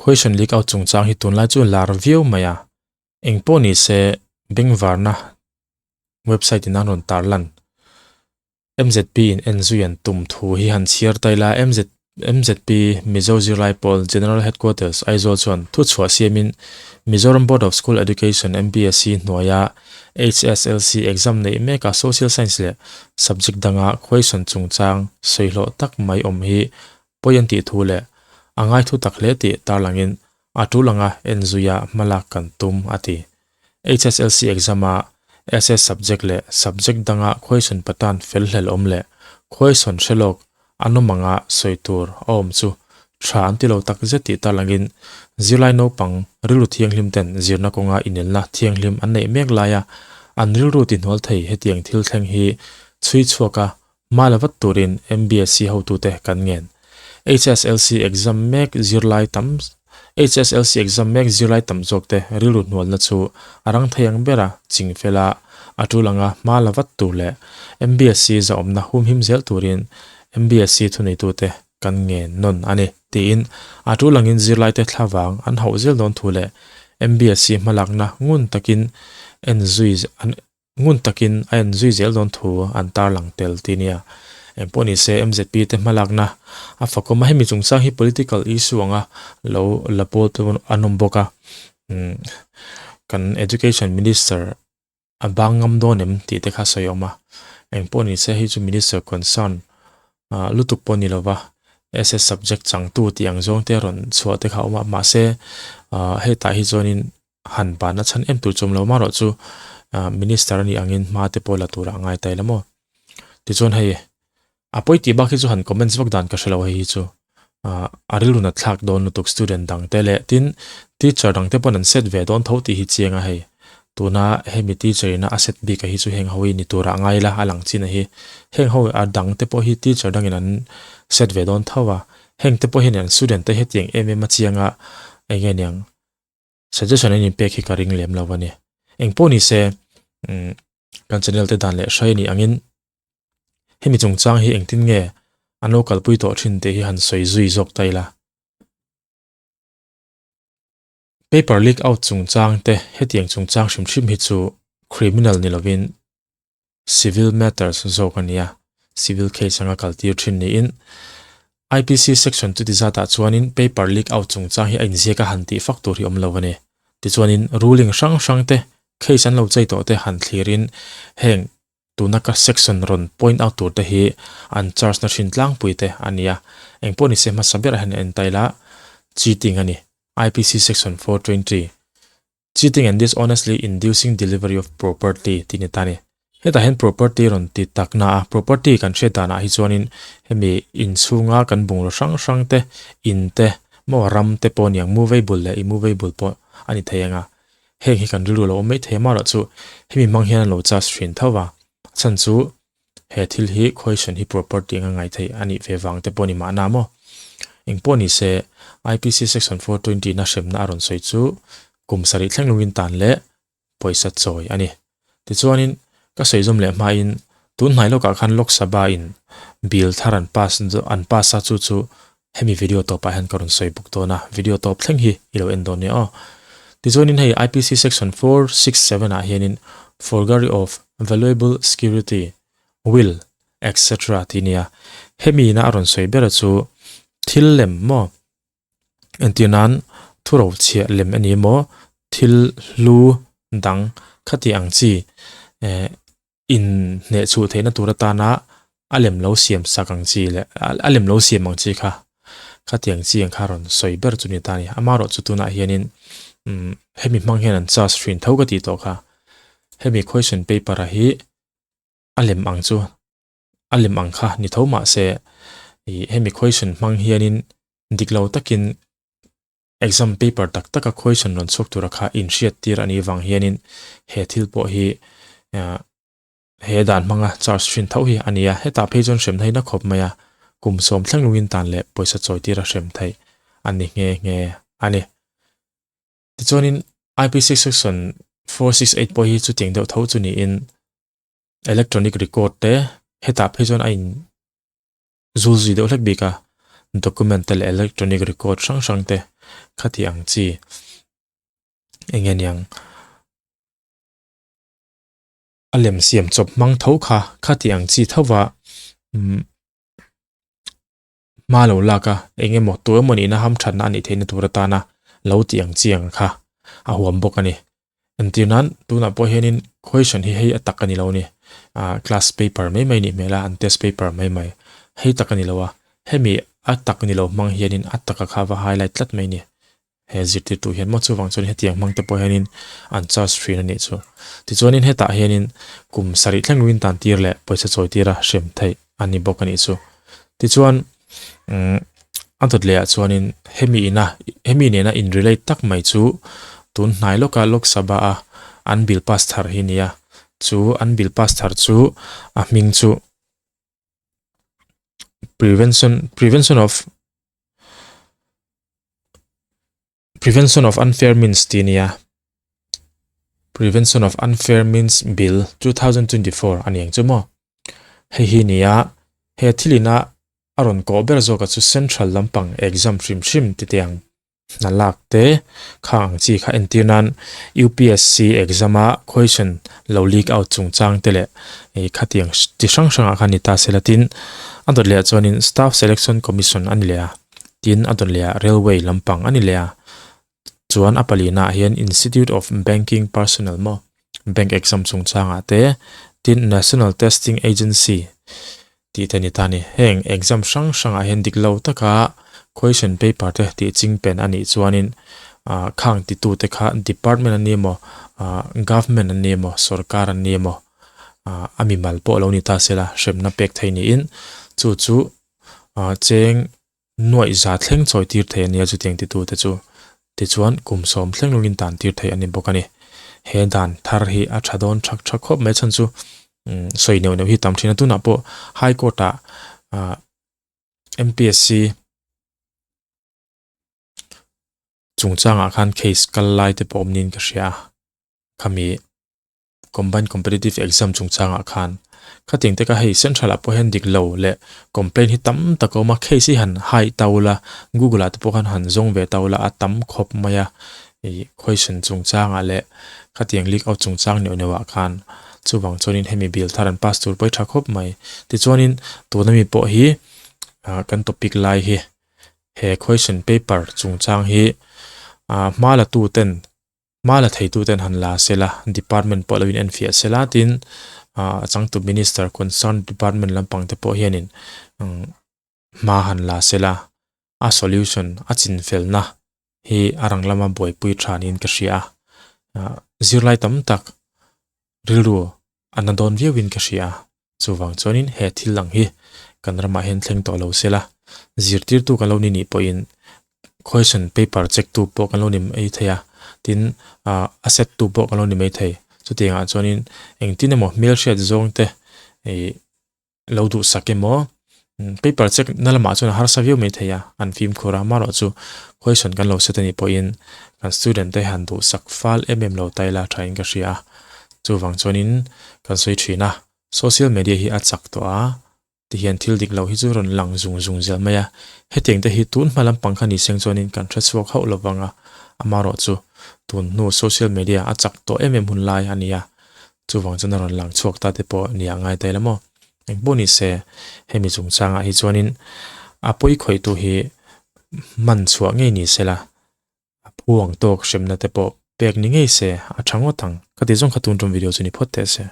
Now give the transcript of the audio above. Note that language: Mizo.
Question leak out chungchang hi tunlai chu lar viau mai a, eng pawh ni se bengvarna website in an rawn tarlan. MZP in en zui an tum thu hi han chhiar ta ila, MZ MZP Mizo Zirlai Pawl General Headquarters Aizawl chuan thuchhuah siamin Mizoram Board of School Education, MBSE, hnuaia HSLC exam neih meka Social Science leh subject danga question chungchang sawihlawh tak mai awm hi pawi an tih thu leh a ngaithu tak hle tih tarlangin a tul anga en zuia hmalak kan tum a ti. HSLC exam-a SS subject leh subject danga question patan fel hlel awm leh question hre lawk an awm anga sawi tur a awm chu tha an ti lo tak zet tih tarlangin zirlai naupang rilru thianghlim ten zirna kawnga inelna thianghlim an neih mek laia an rilru tihnual thei hetiang thil thleng hi chhui chhuaka Hma la vat turin MBSC hotute kan ngen. HSLC exam mek zirlai tam HSLC exam mek zirlai tam zawkte rilru hnualna chu a rang thei ang bera ching fela a tul anga hma la vat tur leh MBSC zahawmna humhim zel turin MBSC thuneitute kan ngen nawn a ni, tiin a tul angin zirlaite thlavang an hauh zel dawn thu leh MBSC hmalakna ngun takin en zui an Ngun takin a en zui zel dawn thu an tarlang tel ti nia. Engpawh ni se MZP te hmalakna a fakawm a, hemi chungchang hi political issue anga lo la pawl te an awm bawk a. Kan Education Minister a bang ngam dawn em tih te kha sawi a awm a. Engpawh ni se hei chu Minister concern lutuk pawh ni lova SS subject changtu tih ang zawng te rawn chhuah te kha a awm a, mahse hetah hi chuanin han ban a chhan em tur chawm lo marawh chu minister a nih angin hma te pawh la turah a ngai ta ila maw. Tichuan hei a pawi tih bak hi chu han comments vak dan ka hre lo hei hi chu a rilru nat thlak dawn lutuk student dang te leh tin teacher dang te pawn an set ve dawn tho tih hi chiang a hei tuna hemi teacher ina a set bik a hi chu heng ho hi ni turah a ngai ila a lang chin a hi heng ho a dang te pawh hi teacher dangin an set ve dawn tho a heng te pawh hian an student te hetiang em em a chiang a eng nge niang Suggestion an inpek hi ka ring lem lo a ni. Eng pawh ni se, kan channel te dan leh hrai a nih angin hemi chungchang hi engtin nge an lo kalpui tawh thin tih hi han sawi zui zawk ta ila. Paper leak out chungchang te hetiang chungchang hrim hrim hi chu criminal ni lovin Civil matters zawk a nia, civil case anga kaltir thin niin IPC section chuti zatah chuanin paper leak out chungchang hi a inziak a han tih fak tur hi awm lo a ni. Tichuanin ruling hrang hrang te, case an lo chei tawh te han thlirin heng tuna ka section rawn point out tur te hi an charge na hrin tlangpui te a nia. Engpawh nise hmasa berah hian a entail a, cheating a ni, IPC section 420. Cheating and dishonestly inducing delivery of property tih ni ta ni. Hetah hian property rawn ti tak na a, property kan hriat danah hi chuanin hemi inchhunga kan bungraw hrang hrang te, in te, maw ram te pawh aniang movable leh immovable pawh a ni thei ang a. Heng hi kan rilru lo awm mai thei a, amaherawhchu hemi hmang hian an lo charge thin tho va, a chhan chu He thil hi question hi property anga ngai theih a nih ve vang te pawh a ni mahna maw? Eng pawh ni se, IPC section 420 na hremna a rawn sawi chu kum sarih thleng lungin tan leh pawisa chawi a ni. Tichuanin, ka sawi zawm leh hmain tun hnai lawkah khan Lok Sabha in bill thar an pass an pass a chu chu hemi video tawpah hian ka rawn sawi bawk dawn a, video tawp thleng hi i lo en dawn nia aw. Tichuanin hei IPC section 467 ah hianin forgery of valuable security, will, etc tih nia. Hemi ina a rawn sawi ber chu thil lem maw? Entir nan thuro chhiah lem a ni maw? Thil hlu dang khati ang chi eh in hneh chhuh theihna tur atana a lem lo siam sak ang chi leh a lem lo siam ang chi kha khatiang chi ang kha rawn sawi ber chu ni ta a ni. Amaherawhchu tunah hianin umm hemi hmang hian an charge thin tho ka tih tawh kha. Hemi question paper a hi a lem ang chu a lem ang kha ni tho mah se ih hemi question hmang hianin dik lo takin Exam paper tak taka question rawn chhuak tura kha inhriat tir a nih vang hianin he thil pawh hi he dan hmanga charge thin tho hi a ni a. Hetah phei chuan hrem theihna khawp mai a, kum sawm thleng lungin tan leh pawisa chawi tira hrem theih a ni nghe nghe a ni. Tichuanin IPC section 468 pawh hi chutiang deuh tho chu niin electronic record te hetah phei chuan a in zul zui deuh hlek bik a. document te leh electronic record hrang hrang te khati ang chi eng nge niang a lem siam chawp hmang tho kha khati ang chi tho va umm hma lo lak a eng emaw tu emaw nihna hamthatna a nih theihna tur atana lo tih ang chi ang kha a huam bawk a ni. Entir nan tunah pawh hianin question hi hei a tak a ni lo a ni ah class paper mai mai nih hmel a an test paper mai mai hei tak a ni lo a hemi a tak ni lo hmang hianin a taka kha va highlight tlat mai a ni he zirtirtu hian maw chuvang chuan hetiang hmang te pawh hianin an charge thin a nih chu tichuanin hetah hianin kum sarih thleng luin tan tir leh pawisa chawi tira hrem theih a ni bawk a nih chu tichuan umm a dawt leh ah chuanin hemi ina hemi nena in relate tak mai chu tun hnai lawka Lok Sabha a an bill pass thar hi a ni a chu an bill pass thar chu a hming chu prevention prevention of Prevention of Unfair Means tih a ni a, Prevention of Unfair Means Bill 2024 a ni ang chu maw? Hei hi ni a, he thil ina a rawn kawh ber zawka chu Central lampang exam hrim hrim ti teh ang. Hna lak te kha ang chi kha entir nan UPSC exam a question lo leak out chungchang te leh khatiang chi hrang hrangah khan ni ta se la tin a dawt leh ah chuanin Staff Selection Commission a ni leh a. Tin, a dawn leh ah Railway lampang a ni leh a, chuan a palina ah hian Institute of Banking Personnel maw bank exam chungchangah te, tin National Testing Agency tih te a ni ta a ni. Heng exam hrang hrangah hian dik lo taka question paper te tih ching pen a nih chuanin ah khang titute kha department an ni emaw ah government an ni emaw sorkar an ni emaw ah a mimal pawh lo ni ta sela hremna pek thei niin chu chu ah cheng nuaih za thleng chawi tir thei a nia chutiang titute chu tichuan kum sawm thleng lungin tan tir thei a ni bawk a ni. He dan thar hi a tha dawn thak thak khawp mai chhan chu umm sawi neuh neuh hi tam thin a tunah pawh high court ah ah M_P_S_C chungchangah khan case kal lai te pawh awm niin ka hria a khami. Combined Competitive Exam chungchangah khan khating te kha hei Central ah pawh hian dik lo leh complaint hi tam tak a awm a, case hi han hai ta ula Google ah te pawh khan han zawng ve ta ula a tam khawp mai a, ih question chungchangah leh khatiang leak out chungchang neuh neuh ah khan chuvang chuanin hemi bill thar an pass tur pawh hi tha khawp mai. Tichuanin tuna mi pawh hi ah kan topic lai hi he question paper chungchang hi ah hma la tu ten Hma la theituten han la sela, department pawh lo in enfiah sela tin a changtu minister concerned department lampang te pawh hianin hma han la sela, a solution a chinfelna hi a rang lama buaipui tha niin ka hria a, zirlai tam tak rilru a na dawn viauin ka hria a. Chuvang chuanin he thil ang hi kan ramah hian thleng tawh lo sela, zirtirtu kan lo ni nih pawhin question paper check tu pawh kan lo ni mai thei a, tin ah a set tu pawh kan lo ni mai thei. Chutiangah chuanin engtin emaw hmelhriat zawng te ih lo duhsak emaw paper check na lamah chuan a harsa viau mai thei a, an fimkhur a, amaherawhchu question kan lo set anih pawhin kan student te han duhsak fal em em lo ta ila thain ka hria a. Chuvang chuanin kan sawi thin a, social media hi a chak tawh a, tihian thil dik lo hi chu rawn lang zung zung zel mai a. Hetiang te hi tun hma lampang kha ni seng chuanin kan hre chhuak hauh lo vang a, amaherawh chu tun hnu social media a chak tawh em em hun lai a ni a, chuvang chuan a rawn lang chhuak ta te pawh nia ngai ta ila maw. Engpawh ni se, hemi chungchangah hi chuanin a pawi khawihtu hi hman chhuah ngei ni sela, A phu ang tawk hremna te pawh pek ni ngei se a tha ngawt ang. Ka ti zawng kha tun tum video chu ni phawt teh se.